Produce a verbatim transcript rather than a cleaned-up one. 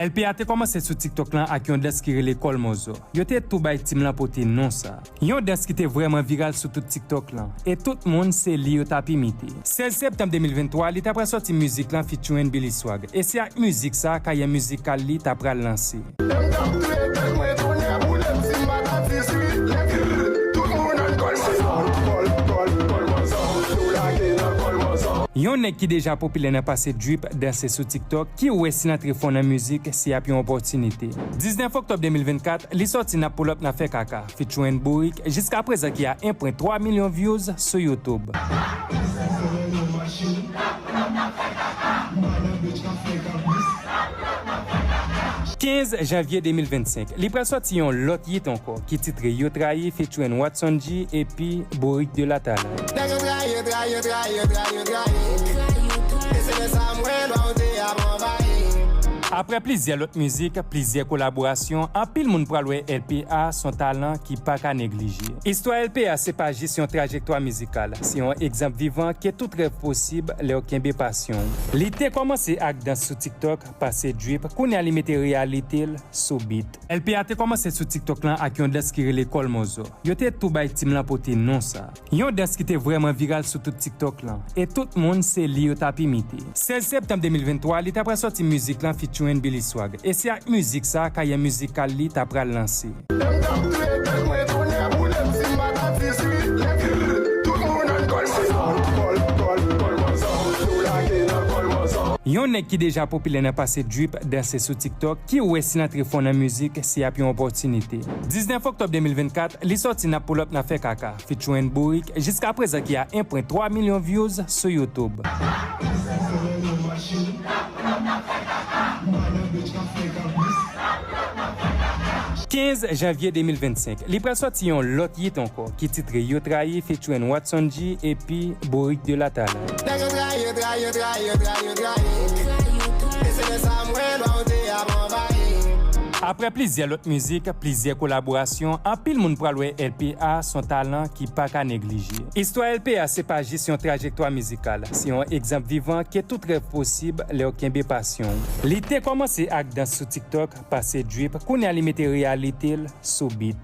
L P A te kòmanse sou TikTok lan ak yon dans ki rele Kòlmòzò. Yo te tou bay team lan pote non sa. Yon dans ki te vrèman viral sou tout TikTok lan, e tout moun se li yo t ap imite. Sèz septanm de mil venntwa, li ta pral sòti mizik lan featuring Billy Swag, e se ak mizik sa karyè mizikal li ta pral lanse. Dem t ap touye tèt mwen, tonnè boule m si m pa t ap dizwit. Lèt tout moun ann kòl mòzò, kòl, kòl, kòl mòzò, nou lage nan kòl mòzò. Yon nèg ki deja popilè nan pase drip, danse sou TikTok, ki wè si l antre fò nan mizik, se ap yon opòtinite. Diznèf òktòb de mil vennkat, li sòti N ap Pull Up N ap Fè Kaka, featuring Bourik, jiskaprezan ki a en pwen twa milyon views sou YouTube. Kenz janvye de mil vennsenk, li pral sòti yon lòt hit ankò, ki titre Yo Trayi featuring Watson G epi Bourik de la Talay. Nèg yo trayi, trayi, trayi, trayi, trayi. E se lè sa m wè lwa w te ap anvayi. Apre plizyè lòt mizik, plizyè kolaborasyon, anpil moun pral wè L P A s on talan ki pa ka neglije. Istwa L P A se pa jis yon trajektwa mizikal, se yon egzanp vivan ke tout rèv posib lè w kenbe pasyon w. Li te kòmanse ak dans sou TikTok, pase drip, kounye a li mete reyalite l sou beat. L P A te kòmanse sou TikTok lan ak yon dans ki rele Kòlmòzò. Yo te tou bay team lan pote non sa. Yon dans ki te vrèman viral sou tout TikTok lan, e tout moun se li yo t ap imite. Sèz septanm de mil venntwa, li ta pral sòti mizik lan featuring Billy Swag, e se ak mizik sa karyè mizikal li ta pral lanse. Dem t ap touye tèt mwen, tonnè boule m si m pa t ap dizwit. Lèt tout moun ann kòl mòzò, kòl, kòl, kòl mòzò, nou lage nan kòl mòzò. Yon nèg ki deja popilè nan pase drip, danse sou TikTok, ki wè si l antre fò nan mizik, se ap yon opòtinite. Diznèf òktòb de mil vennkat, li sòti N ap Pull Up N ap Fè Kaka, featuring Bourik, jiskaprezan ki a en pwen twa milyon views sou YouTube. Kenz janvye de mil vennsenk, li pral sòti yon lòt hit ankò, ki titre Yo Trayi featuring Watson G epi Bourik de la Talay. Nèg yo trayi, trayi, trayi, trayi, trayi. E se lè sa m wè lwa w te ap anvayi. Apre plizyè lòt mizik, plizyè kolaborasyon, anpil moun pral wè L P A s on talan ki pa ka neglije. Istwa L P A se pa jis yon trajektwa mizikal, se yon egzanp vivan ke tout rèv posib lè w kenbe pasyon w. Li te kòmanse ak dans sou TikTok, pase drip, kounye a li mete reyalite l sou beat.